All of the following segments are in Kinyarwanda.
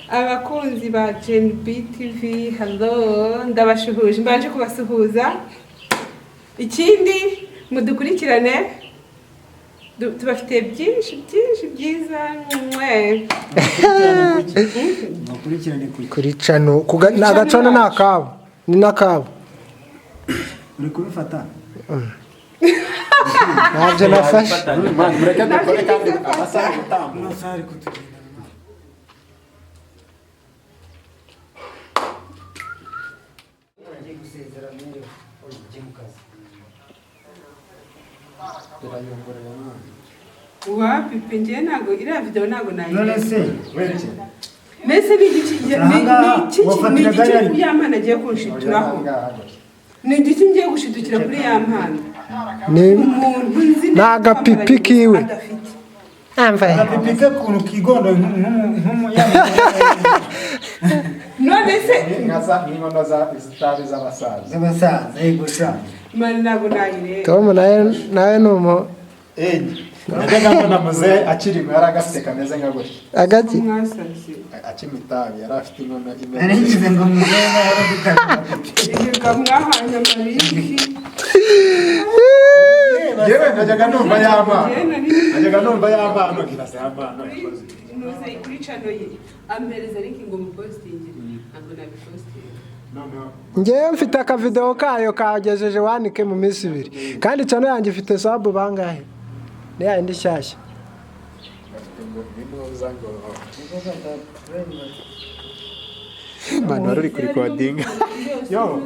Abakunzi ba Gen B TV, hello, ndabashuhuje, mbanje kubasuhuza. Ikindi, mudukurikirane, tubafitiye byinshi byinshi byiza mwe. Bakurikirane kuki? Kuri channel ni agacano, ni akabo, ni n'akabo. Uri kubifata? Ntabyo nafashe. Mureke dukore kandi amasaha ari gutambuka. Amasaha ari kutugenda. Agiye gusezera mbere ujye mu kazi. Birayungurura mwana. Wapi pe, njyewe ntabwo iriya video ntabwo None nayireba. se Wereke. Mbese ni igiki Ahangaha ni iki wafatira ni igiki gari. Ya mpano agiye kunshituraho? Ni igiki ngiye gushidukira kuri ya mpano? Ni Umuntu nzi Ni agapipi kiwe. adafite. Agapipi ke ukuntu kigondoye nk'umu None se Inka za n'inkono za zitabi z'abasaza. Z'abasaza, yego sha. Mani, ntabwo nayireba. Tom nawe ni umu Eh, najyaga mbona muzehe akiri yari agafite kameze nka gutya. Agaki? Mwasaze. Akinywa itabi yari afite inkono imeze. Nari ngize ngo muzehe nawe aradukana agapipi. Erega mwahanye amariki. Yewe, najyaga numva y'amano. Njyewe nari Najyaga numva y'amano nkibaza y'amano yakoze. Nuze kuri channel ye, ampereza link ngo mupostingire, ntabwo nabipostinga. Noneho Ngewe mfite akavideo kayo kagejeje wanike mu minsi 2, kandi channel yanjye ifite sub bangahe? Ni yayindi nshyashya. Bafite ngo n'intuza ngo Manu wari uri kurikodinga. Yo.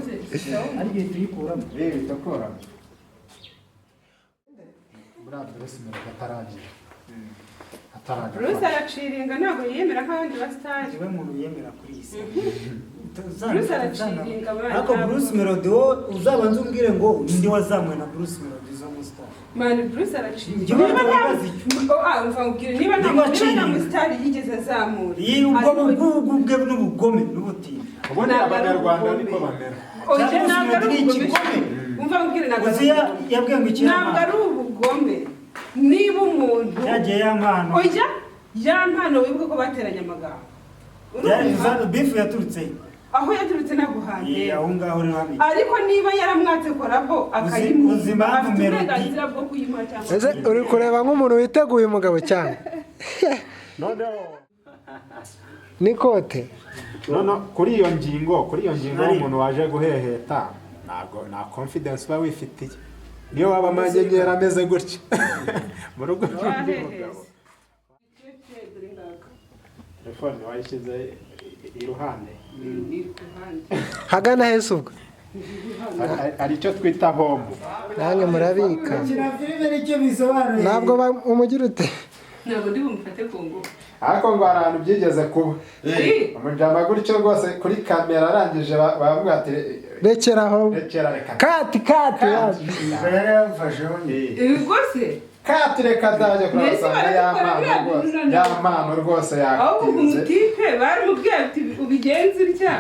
Ari igihe tuyikuramo. Ibi bitakora. Buriya Bruce Melody ataragira. Ataragira. Bruce araciringa, ntabwo yiyemera nk'abandi basitari. Niwe muntu yemera kuri iyi si. Bruce araciringa abana. Ariko Bruce Melody, wowe uzabanza umbwire ngo ninde wazamuwe na Bruce Melody zo mu star? Mani, Bruce araciringa. Njyewe Niba nta ndabaza icyo. Oh, ah, umva nkubwire, niba Niba nta aciringa. musitari yigeze azamura. Iyi ubwo Ariko- bugugu bwe n'ubugome n'ubutindi. Ubundi Ntabwo ari Abanyarwanda ubugome. niko bamera. Oya, Cyangwa ntabwo ari Bruce Melody ni ubugome. ikigome. Umva nkubwire, ntabwo ari Uzi ubugome. yabwiye ngo iki? Ntabwo ari ubugome. Niba umuntu Yagiye ya mpano. Oya, ya mpano, wibuke ko bateranye amagambo. Urumva? Bifu yaturutse he? Aho yaturutse ntabwo handeba. Aho ngaho rero hamenye. Ariko niba yaramwatse collabo Uzi akayimuha, impamvu afite Melody- uburenganzira bwo kuyimuha cyangwa Ese uri kureba nk'umuntu witeguye umugabo cyane? Noneho N'ikote. Noneho kuri iyo ngingo y'umuntu waje guheheta, ntabwo nta confidence uba wifitiye, niyo waba amanyenyeri ameze gutya mu rugo rw'undi mugabo. Telefone wayishyize iruhande. Ni ku ruhande. Hagana hese ubwo? Hari icyo twita home. Nange murabika. Gukina filime nicyo bisobanuye. Ntabwo umugira ute? Ntabwo ndi bumufate ku ngufu. Ariko ngo hari ahantu byigeze kuba, Eh, umujama gutyo rwose kuri kamera, arangije baravuga ati Rekeraho. "Rekera, reka." Cut, cut. Yari yamfasheho. Eh, rwose. Cut, reka ndajya Mbese kurasanga ya barabikora mpano biriya rwose bintu ya mpano rwose Ahubwo yatinze. umutipe baramubwiye ati ubigenze utya.